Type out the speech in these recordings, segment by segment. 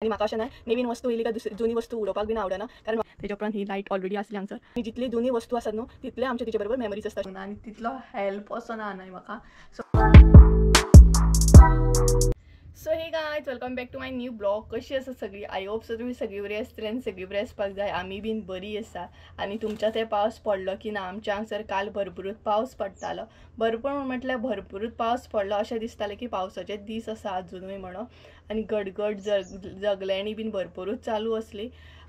आनी म्हाका अशें ना नवीन वस्तू येयली काय जुनी वस्तू उडोवपाक बीन आवडना, कारण तेच्या उपरांत ही लायट ऑलरेडी आसली हांगसर. आनी जितली जुनी वस्तू आसात न्हू तितले आमचे तिचे बरोबर मेमरीज आसता आनी तितलो हेल्प असो ना न्हय म्हाका. So hey guys, welcome back to my new blog. कशी आसा सगळी? I hope so तुमी सगळी बरी आसतली आनी सगळी बरी आसपाक जाय. आमी बीन बरी आसा. आनी तुमच्या ते पावस पडलो की ना? आमच्या हांगसर काल भरपूरूच पावस पडटालो. भरपूर म्हटल्यार भरपूरूच पावस पडलो. अशें दिसतालें की पावसाचे दीस आसा आजुनूय म्हणून. आनी गडगड जगल्यांनी बीन भरपूरूच चालू आसली.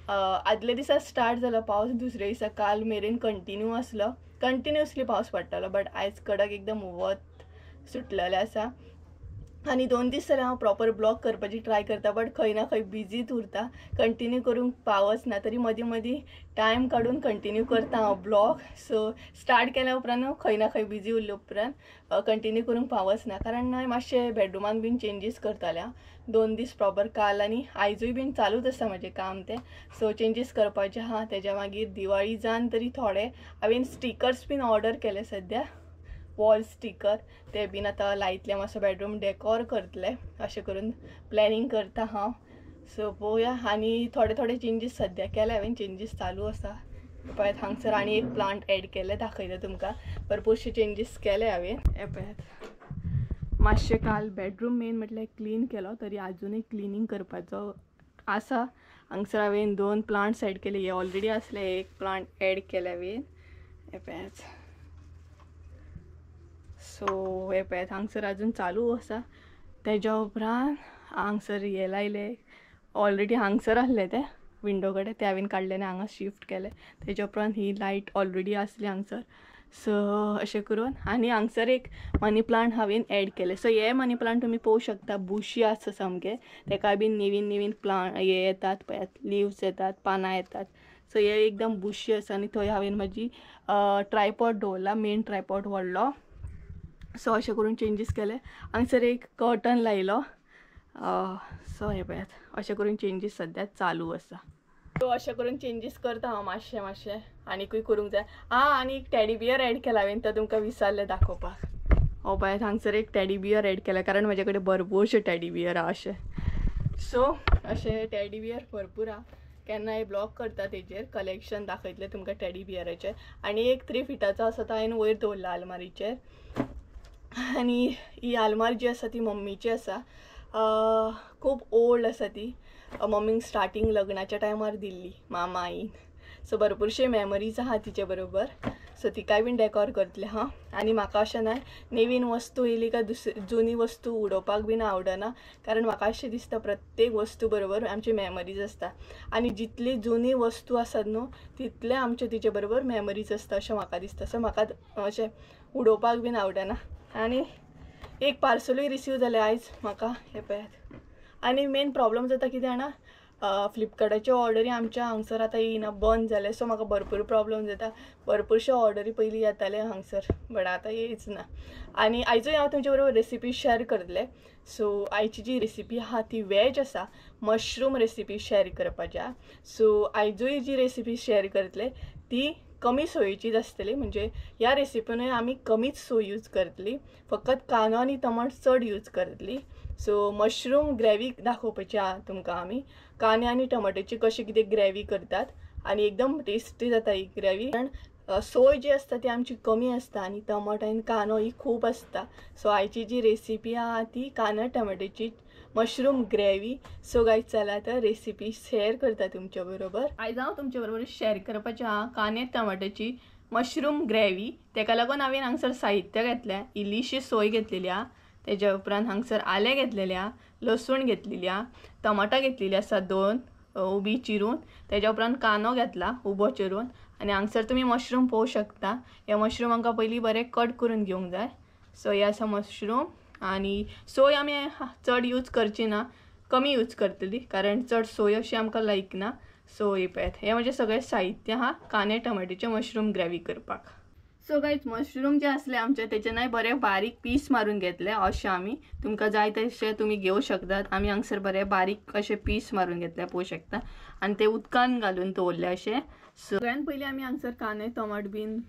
आदल्या दिसा स्टार्ट जालो पावस, दुसऱ्या दिसा काल मेरेन कंटिन्यू आसलो, कंटिन्युअसली पावस पडटालो. बट आयज कडक एकदम वत सुटलेलें आसा. आनी 2 दीस जाल्यार हांव प्रॉपर ब्लॉग करपाची ट्राय करता, बट खंय ना खंय बिजीच उरता, कंटिन्यू करूंक पावच ना. तरी मदीं मदीं टायम काडून कंटिन्यू करता हांव ब्लॉग. सो स्टार्ट केल्या उपरांत खंय ना खंय बिजी उरले उपरांत कंटिन्यू करूंक पावच ना, कारण मातशें बेडरुमान बीन चेंजीस करतालें हांव 2 दीस प्रॉपर. काल आनी आयजूय बीन चालूच आसा म्हजें काम तें. सो चेंजीस करपाचें आहा. तेज्या मागीर दिवाळी जावन तरी थोडे हांवें स्टिकर्स बीन ऑर्डर केले सद्या, वॉल स्टिकर ते बीन आतां लायतले, मातसो बेडरूम डेकोर करतले अशें करून प्लॅनिंग करता हांव. सो पळोवया. आनी थोडे थोडे चेंजीस सद्या केले हांवें, चेंजीस चालू आसा. पळयात हांगसर आनी एक प्लांट एड केले, दाखयता तुमकां. भरपूरशे चेंजीस केले हांवें. हे पळयात मातशें काल बेडरूम मेन म्हटल्यार क्लीन केलो, तरी आजुनूय क्लिनींग करपाचो आसा. हांगसर हांवें 2 प्लांट्स एड केले, हे ऑलरेडी आसले, एक प्लांट एड केले हांवें. हे पळयात. सो हे पळयात हांगसर अजून चालू आसा. तेज्या उपरांत हांगसर हे लायले, ऑलरेडी हांगसर आसले ते विंडो कडेन, ते हांवें काडले आनी हांगा शिफ्ट केले. तेज्या उपरांत ही लायट ऑलरेडी आसली हांगसर. सो अशें करून आनी हांगसर एक मनी प्लांट हांवें एड केले. सो हे मनी प्लांट तुमी पळोवंक शकता, बुशी आसा सामके, तेका बीन नवीन नवीन प्लांट हे येतात, पळयात लिव्स येतात, पानां येतात. सो हे एकदम बुशी आसा. आनी थंय हांवें म्हजी ट्रायपॉड दवरला, मेन ट्रायपॉड व्हडलो. सो अशें करून चेंजीस केले. हांगसर एक कर्टन लायलो. सो हे पळयात अशें करून चेंजीस सद्या चालू आसा. सो अशें करून चेंजीस करता हांव मातशें मातशें, आनीकूय करूंक जाय. आं, आनी एक टॅडी बियर एड केला हांवें, तो तुमकां विसरलें दाखोवपाक. हो पळयात हांगसर एक टॅडी बियर एड केला, कारण म्हजे कडेन भरपूरशे टॅडी बियर आहा अशें. सो अशें टॅडी बियर भरपूर आहा. केन्नाय ब्लॉग करता तेजेर कलेक्शन दाखयतलें तुमकां टॅडी बियराचें. आनी एक 3 फिटाचो आसा तो हांवें वयर दवरला आलमारीचेर. आनी ही आलमार जी आसा ती मम्मीची आसा, खूब ओल्ड आसा ती. मम्मीक स्टार्टींग लग्नाच्या टायमार दिल्ली मामा आईन. सो भरपूरशे मेमरीज आहा तिचे बरोबर. सो तिकाय बीन डेकोर करतलें हां. आनी म्हाका अशें ना नवीन वस्तू येयली काय जुनी वस्तू उडोवपाक बीन आवडना, कारण म्हाका अशें दिसता प्रत्येक वस्तू बरोबर आमची मेमरीज आसता. आनी जितली जुनी वस्तू आसात न्हू तितले आमचे तिचे बरोबर मेमरीज आसता अशें म्हाका दिसता. सो म्हाका अशें उडोवपाक बीन आवडना. आनी एक पार्सलूय रिसीव जालें आयज म्हाका, हें पळयात. आनी मेन प्रॉब्लम जाता कितें जाणा, फ्लिपकार्टाच्यो ऑर्डरी आमच्या हांगसर आतां येयना, बंद जाले. सो म्हाका भरपूर प्रॉब्लम जाता. भरपूरश्यो ऑर्डरी पयलीं येताले हांगसर, बट आतां येयच ना. आनी आयजूय हांव तुमचे बरोबर रेसिपी शेअर करतलें. सो आयची जी रेसिपी आहा ती वेज आसा, मशरूम रेसिपी शेअर करपाची आहा. सो आयजूय जी रेसिपी शेअर करतले ती कमी सोयीचीच आसतली, म्हणजे ह्या रेसिपीनूय आमी कमीच सोय यूज करतली, फकत कांदो आनी टमाट चड यूज करतली. सो मशरूम ग्रेवी दाखोवपाची आहा तुमकां आमी, कांदे आनी टमाट्याची कशी कितें ग्रेवी करतात आनी एकदम टेस्टी जाता ही ग्रेवी. कारण सोय जी आसता ती आमची कमी आसता आनी टमाट आनी कांदो ही खूब आसता. सो आयची जी रेसिपी आहा ती कांदो टमाट्याची मशरूम ग्रेवी. सो गायज चला तर रेसिपी शेअर करता तुमच्या बरोबर. आयज हांव तुमच्या बरोबर शेअर करपाचें आहा कांदे टमाट्याची मशरूम ग्रेवी. तेका लागून हांवें हांगसर साहित्य घेतलें, इल्लीशी सोय घेतलेली आहा, तेज्या उपरांत हांगसर आलें घेतलेलें आहा, लसूण घेतलेली आहा, टमाटां घेतलेली आसा 2 उबी चिरून, तेज्या उपरांत कांदो घेतला उबो चिरून. आनी हांगसर तुमी मशरूम पळोवंक शकता. हे मशरूम आमकां पयलीं बरें कट करून घेवंक जाय. सो हे आसा मशरूम. आनी सोय आमी चड यूज करची ना, कमी यूज करतली, कारण चड सोय अशी आमकां लायक ना. सो हे पळयात हें म्हजें सगळें साहित्य आहा कांदे टमाट्याचें मशरूम ग्रेवी करपाक. सो गायज मशरूम जे आसले आमचे तेचे बरे बारीक पीस मारून घेतले अशें आमी, तुमकां जाय तशें तुमी घेवं शकतात. आमी हांगसर बरे बारीक अशे पीस मारून घेतले पळोवंक शकता. आनी ते उदकान घालून दवरले अशें. सगळ्यान पयलीं आमी हांगसर कांदे टमाट बीन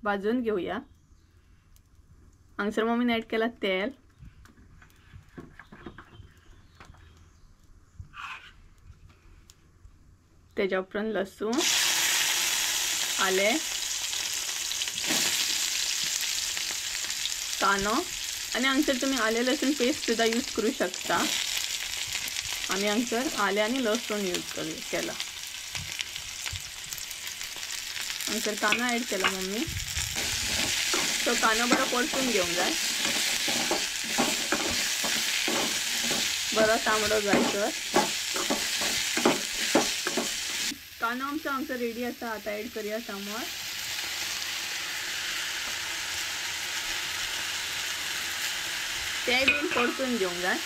भाजून घेवया. हांगसर मम्मीन एड केला तेल. तेज्या उपरांत लसूण, आलें, कांदो आनी हांगसर तुमी आलें लसूण पेस्ट सुद्दां यूज करूं शकता. आमी हांगसर आलें आनी लसूण यूज केला. हांगसर कांदो एड केला मम्मी. सो कांदो बरो परतून घेवंक जाय, बरो तांबडो जाय सर. कांदो आमचो हांगसर रेडी आसा. आतां एड करूया टमाट. तें बीन परतून घेवंक जाय.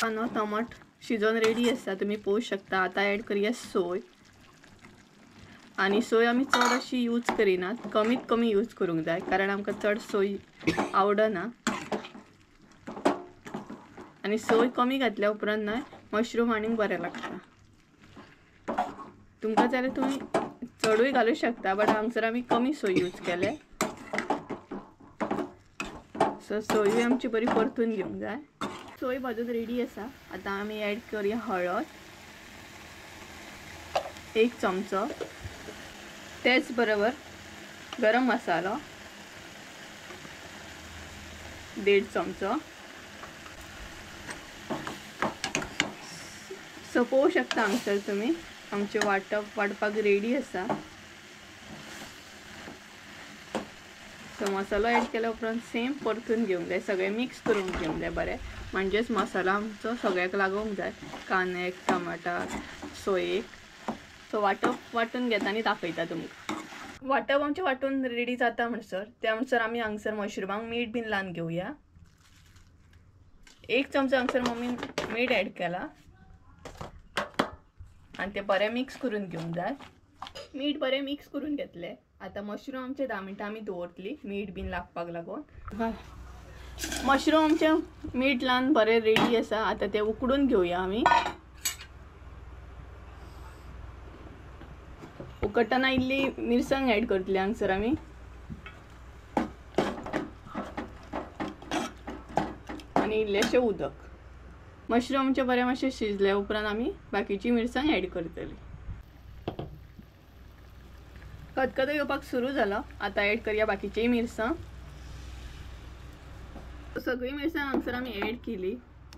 कांदो टमाट शिजोवन रेडी आसा, तुमी पळोवंक शकता. आतां एड करूया सोय. आनी सोय आमी चड अशी यूज करिनात, कमीत कमी यूज करूंक जाय कारण आमकां चड सोय आवडना. आनी सोय कमी घातल्या उपरांत न्हय मशरूम आनीक बरें लागता. तुमकां जाल्यार तुमी चडूय घालूं शकता, बट हांगसर आमी कमी सोय यूज केले. सो सोयूय आमची बरी परतून घेवंक जाय. सोय भाजून रेडी आसा. आतां आमी एड करूया हळद 1 चमचो, तेच बरोबर गरम मसालो 1.5 चमचो. सो पळोवंक शकता हांगसर तुमी आमचें वांटप वांटपाक रेडी आसा. सो मसालो एड केल्या उपरांत सेम परतून घेवंक जाय, सगळें मिक्स करून घेवंक जाय बरें, म्हणजेच मसालो आमचो सगळ्याक लागूंक जाय, कांद्याक, टमाटाक, सोयेक. सो वांटप वांटून घेता आनी दाखयता तुमकां. वांटप आमचें वांटून रेडी जाता म्हणसर त्या म्हणसर आमी हांगसर मशरुमाक मीठ बीन लावन घेवया. 1 चमचो हांगसर मम्मीन मीठ एड केला आनी तें बरें मिक्स करून घेवंक जाय. मीठ बरें मिक्स करून घेतलें. आतां मशरूम आमचे 10 मिनटां आमी दवरतली मीठ बीन लागपाक लागून. मशरूम आमचें मीठ लावन बरें रेडी आसा. आतां तें उकडून घेवया आमी. उकडटना इल्ली मिरसांग एड करतली हांगसर आमी. आनी इल्लेशें उदक. मशरूम आमचें बरें मातशें शिजल्या उपरांत आमी बाकीची मिरसांग एड करतली. खतखतो येवपाक सुरू जालो. आतां एड करया बाकीची मिरसांग. सगळी मिरसांग हांगसर आमी एड केली,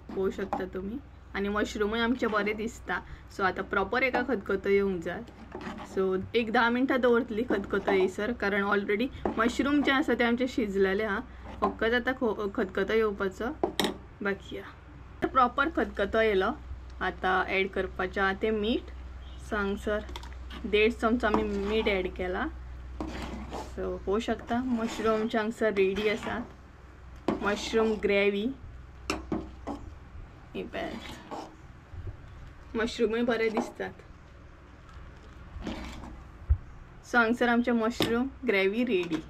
पळोवंक शकता तुमी. आनी मशरूमूय आमचें बरें दिसता. सो आतां प्रोपर एका खतखतो येवंक जाय. सो एक 10 मिनटां दवरतली खतखतो येयसर, कारण ऑलरेडी मशरूम जे आसा ते आमचे शिजलेले आहा, फकत आतां खतखतो येवपाचो बाकी आहा. प्रोपर खतखतो येयलो. आतां एड करपाचें आहा तें मीठ. सो हांगसर 1.5 चमचो आमी मीठ एड केला. सो पळोवंक शकता मशरूम आमचे हांगसर रेडी आसात. मशरूम ग्रेवी ही पळयात, मशरूमूय बरे दिसतात. सो हांगसर आमचें मशरूम ग्रेवी रेडी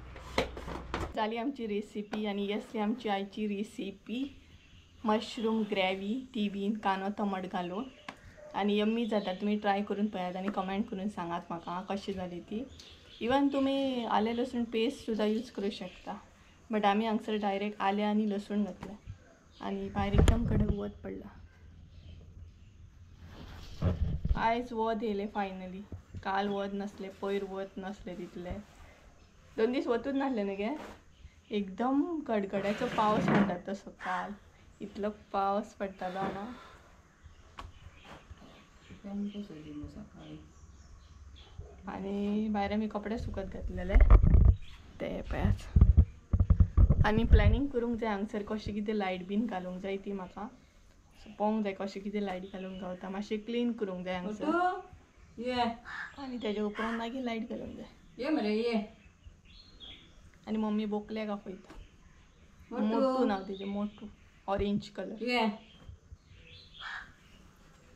जाली आमची रेसिपी. आनी ही आमची आयची रेसिपी मशरूम ग्रेवी, ती बीन कांदो टमाट घालून आनी यम्मी जाता. तुमी ट्राय करून पळयात आनी कमेंट करून सांगात म्हाका कशी जाली ती. इवन तुमी आलें लसूण पेस्ट सुद्दां यूज करूं शकता, बट आमी हांगसर डायरेक्ट आलें आनी लसूण घातलें. आनी भायर एकदम कडक वत पडला. आयज वत येयलें फायनली. काल वत नासलें, पयर वत नासलें, तितलें 2 दीस वतूच नासलें न्हू गे. एकदम गडगड्याचो पावस म्हणटात तसो काल इतलो पावस पडटालो हांगा. आनी भायर आमी कपडे सुकत घातलेले ते पळयात. आनी प्लॅनिंग करूंक जाय हांगसर कशें कितें लायट बीन घालूंक जाय ती म्हाका. सो पळोवंक जाय कशें कितें लायट घालूंक गावता, मातशें क्लीन करूंक जाय हांगसर. आनी तेज्या उपरांत मागीर लायट घालूंक जाय. आनी मम्मी बोकल्याक आपयता, मोटू नांव तेजें, मोटू, ऑरेंज कलर.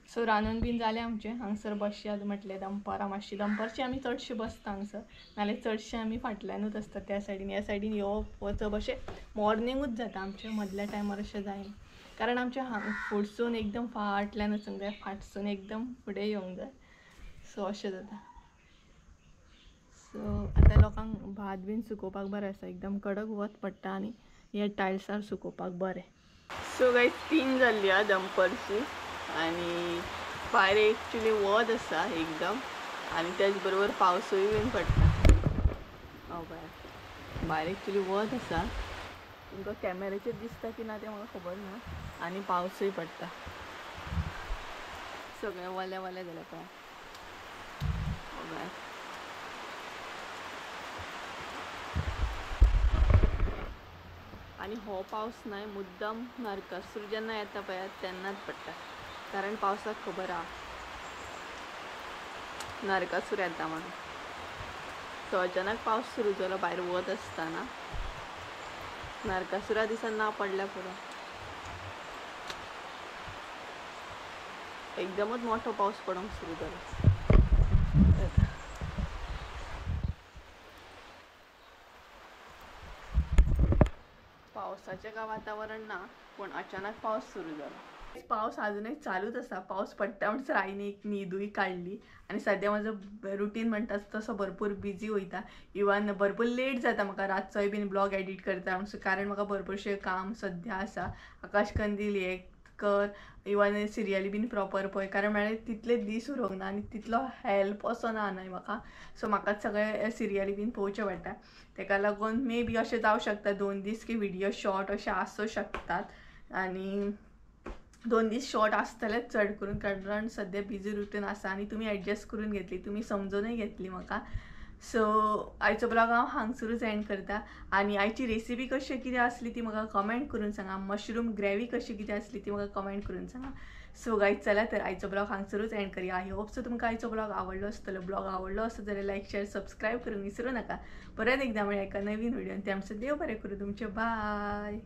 सो रांदून बीन जालें आमचें. हांगसर बसया म्हटलें दनपारां मातशी, दनपारची आमी चडशे बसता हांगसर, नाल्यार चडशे आमी फाटल्यानूच आसता त्या सायडीन ह्या सायडीन येवप वचप अशें मॉर्निंगूच जाता आमचें, मदल्या टायमार अशें जायना, कारण आमचें हांग फुडसून एकदम फाटल्यान वचूंक जाय, फाटसून एकदम फुडें येवंक जाय. सो अशें जाता. सो आतां लोकांक भात बीन सुकोवपाक बरें आसा, एकदम कडक वत पडटा आनी हे टायल्सार सुकोवपाक बरें. सो गायज 3 जाल्ली आहा दनपारची आनी भायर एक्चुली वत आसा एकदम आनी त्याच बरोबर पावसूय बीन पडटा. हय भायर एक्चुली वत आसा, तुमकां कॅमेराचेर दिसता की ना तें म्हाका खबर ना. आनी पावसूय पडटा, सगळें वलें वलें जालें पळय. आनी हो पावस न्हय मुद्दम नरकासूर जेन्ना येता पळय तेन्नाच पडटा, कारण पावसाक खबर आहा नरकासूर येता म्हणून. सो अचानक पावस सुरू जालो भायर वत आसतना, नरकासुरा दिसा ना पडल्या पुरो, एकदमच मोठो पावस पडोंक सुरू जालो. पावसाचें काय वातावरण ना, पूण अचानक पावस सुरू जालो. पावस अजूनय चालूच आसा, पावस पडटा म्हणसर आईन एक न्हिदूय काडली. आनी सद्या म्हजो रुटीन म्हणटा तसो भरपूर बिजी वयता, इवन भरपूर लेट जाता म्हाका रातचोय बीन ब्लॉग एडिट करता म्हणसर, कारण म्हाका भरपूरशें काम सद्या आसा. आकाश कंदील हे कर, इवन सिरियली बीन प्रॉपर पळय, कारण म्हळ्यार तितले दीस उरोंक ना आनी तितलो हेल्प असो ना न्हय म्हाका. सो म्हाकाच सगळे सिरियली बीन पळोवचें पडटा, तेका लागून मे बी अशें जावं शकता 2 दीस की व्हिडियो शॉर्ट अशें आसूं शकतात आनी 2 दीस शॉर्ट आसतलेच चड करून, कारण सद्या बिजी रुटीन आसा आनी तुमी एडजस्ट करून घेतली, तुमी समजूनय घेतली म्हाका. सो आयचो ब्लॉग हांव हांगसरूच एंड करता. आनी आयची रेसिपी कशी कितें आसली ती म्हाका कमेंट करून सांगा, मशरूम ग्रेवी कशी कितें आसली ती म्हाका कमेंट करून सांगा. सो गायज चला तर आयचो ब्लॉग हांगसरूच एंड करया. I hope so तुमकां आयचो ब्लॉग आवडलो आसतलो. ब्लॉग आवडलो आसत जाल्यार लायक शेअर सबस्क्रायब करूंक विसरूं नाका. परत एकदां मेळया एका नवीन व्हिडियोन, ते आमचो देव बरें करूं तुमचें. बाय.